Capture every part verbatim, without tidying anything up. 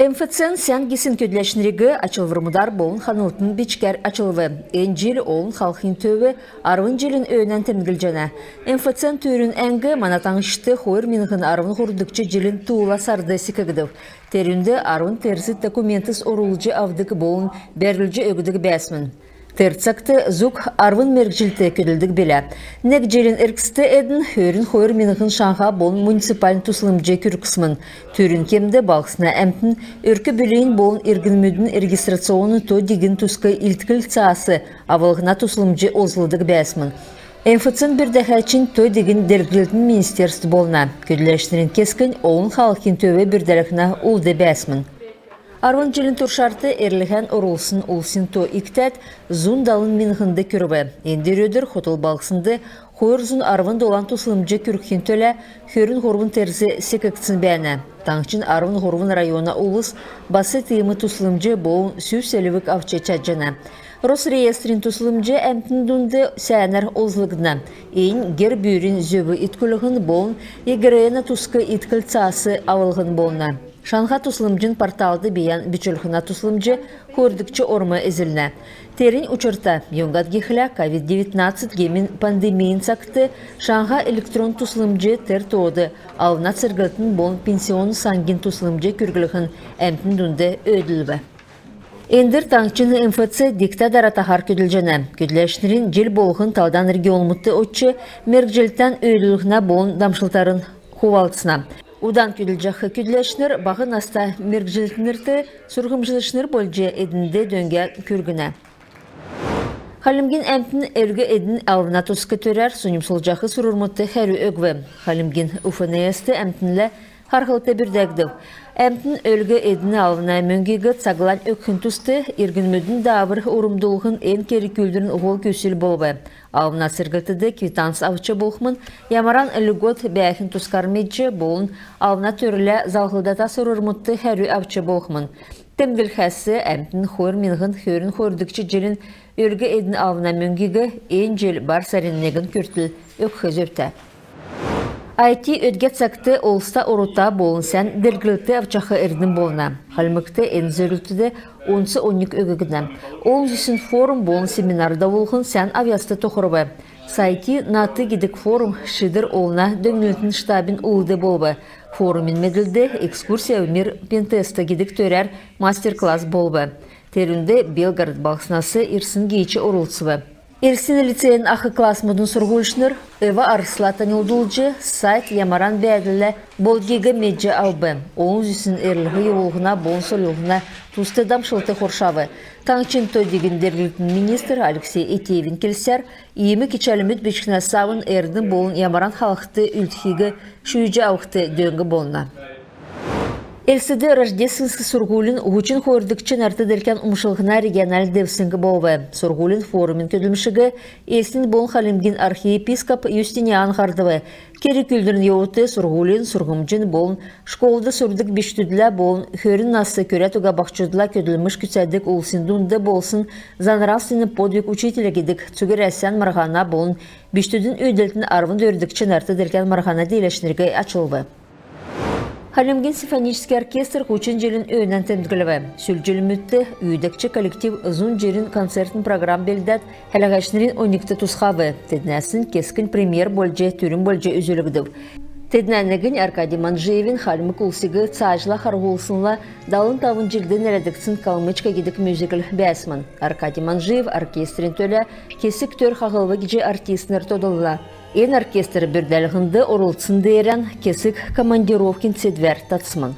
МФЦ-н сән гисн көдләчнриг ачлврмудар болн ханлтын бичгәр ачлв. Эн җил олн халхин төв арвн җилин өөнән темдглҗәнә. МФЦ-н түрүн әңг мана таңһчд хойр миңһн арвн һурвдгч җилин туула сард секгдв. Терүнд арвн терзд документс орулҗ авдг болн бәрүлҗ өгдг бәәсмн. Тер цагт зуг арвн мергҗлт көдлдг билә. Нег җилин эргцд эдн хөрн хойр миңһн шаңһа болн муниципальн туслмҗ күргсмн. Түрүн кемд балһсна әмтн өрк-бүлин болн иргнмүдин регистрационн то-дигин туск илткл цаас авлһна туслмҗ олзлдг бәәсмн. МФЦ-н бүрдәһәчин то-дигин делгрлтин министерств болна. Көдләчнрин кесгнь олн халхин төв бүрдәлһнә улд бәәсмн. Арвн җилин туршарт эрлһән орулсн улсин то икдәд зун далн миңһнд күрв. Эндр өдр хотл балһснд хойр зун арвн долан туслмҗ күргхин төлә хөрн һурвн терз секгдсн бәәнә. Таңһчин арвн һурвн района улс бас тиим туслмҗ болн сүв-селвг авч чадҗана. Росреестрин туслмҗ әмтн дунд сәәнәр олзлгдна. Эн гер-бүүрин зөв иткүллһн болн ЕГРН-ә туск илткл цаас авлһн болна. Шаңһа туслмҗин порталд бийән бичүллһнә туслмҗ хойрдгч орм эзлнә. Тернь учрта, юңгад гихлә ковид-девятнадцать гемин пандемин цагт шаңһа электрон туслмҗ тер тоод алвна церглтин болн пенсионн сангин туслмҗ күрглһн әмтн дунд өөдлүлв. Эндр таңһчин МФЦ дигтә-даратаһар көдлҗәнә. Көдләчнрнь җил болһн талдан регионмудт одҗ, мергҗлтән өөдлүллһнә болн дамшлтарн хувалцна. Удан көдлҗәх көдләчнр баһ наста мергҗлтнрт сурһмҗлачнр болҗ, эднд дөңгән күргнә. Хальмгин әмтн өлг-эдин алвна туск төрәр соньмсулҗах сурврмудт хәрү өгв. Хальмгин УФНС-т әмтнлә харһлт бүрдәгдв. Әмтн өлг-эдин алвна мөңгиг цаглань өгхин туст иргнмүдин даавр урмдулһн эн керг-үүлдврин һол күсл болв. Алвна церглтд квитанц авч болхмн, ямаран льгот бәәхин тускар медҗ болн алвна төрлә залһлдата сурврмудт хәрү авч болхмн. Темдглхәс, әмтн хойр миңһн хөрн хойрдгч җилин өлг-эдин алвна мөңгиг эн җил бар сарин негн күртл өгх зөвтә. Айти өдгә цагт олзта, орута болн сән делгрлт авчах эрдм болна. Хальмгт эн зөрлтд онц оньг өггднә. Олн зүсн форум болн семинар давулһн сән авъяст тохрв. «С айти на ты» гидг форум шидр олна дөңнлтин штабин улд болв. Форумин медлд «Экскурсия в мир пентеста» гидг төрәр мастер-класс болв. Терүнд Белгород балһснас ирсн гиич орлцв. Элстин лицейин ах классмудын сурһульчнр эв-арһсла таньлдулҗ, сайт ямаран бәәдллә болдгиг медҗ авв. Олн зүсн эрлһ йовулһна болн сольлһна туст дамшлт хоршав. Таңһчин то-дигин делгрлтин министр Алексей Этеевин келсәр, иим кичәлмүд бичкнәс авн эрдм болн ямаран халхд үлдхиг шүүҗ авхд дөң болна. Элстд Рождественск сурһулин һучн хойрдгч нарт-делкән умшлһна региональн девсңг болв. Сурһулин форумин көдлмшиг Элстин болн Хальмгин архиепископ Юстиниан һардв. Керг-үүлдврин йовудт сурһулин, сурһмҗин болн школд сурдг бичкдүдлә болн хөрн нас күрәд уга баһчудла көдлмш күцәдг улсин дунд болсн «За нравственный подвиг учителя» гидг цуг Әрәсән марһана болн бичкдүдин үүдәлтин арвн дөрвдгч нарт-делкән марһана дииләчнриг ачлв. Хальмгин симфонический оркестр һучн җилин өөнән темдглв. Сүл җилмүдт үүдәгч коллектив зун җирн концертн программ белдәд, хәләһәчнрин оньгт тусхав. Теднәсн кесгнь премьер болҗ, түрүн болҗ үзүлгдв. Теднә негнь Аркадий Манджиевин хальмг улсиг цааҗла харһулснла далн тавн җилд нерәдгдсн «Калмычка» гидг мюзикл бәәсмн. Аркадий Манджиев оркестрин төлә кесг төр хаһлв гиҗ артистнр тодлла. Эн оркестр бүрдәлһнд орлцсн деерән кесг командировкин седвәр татсмн.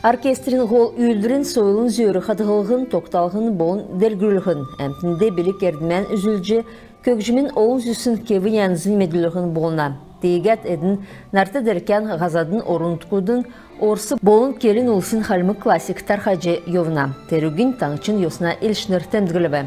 Оркестрин һол үүлдврнь сойлын зөөр хадһллһн, тогталһн болн делгрүллһн, әмтнд билг-эрдмән үзүлҗ, көгҗмин олн зүсн кев-янзинь медүллһн болна. Тиигәд эдн нарт-делкән, һазадын орн-нутгудын, орс болн келн улсин хальмг классик тархаҗ йовна. Терүгинь таңһчин йосна элчнр темдглв.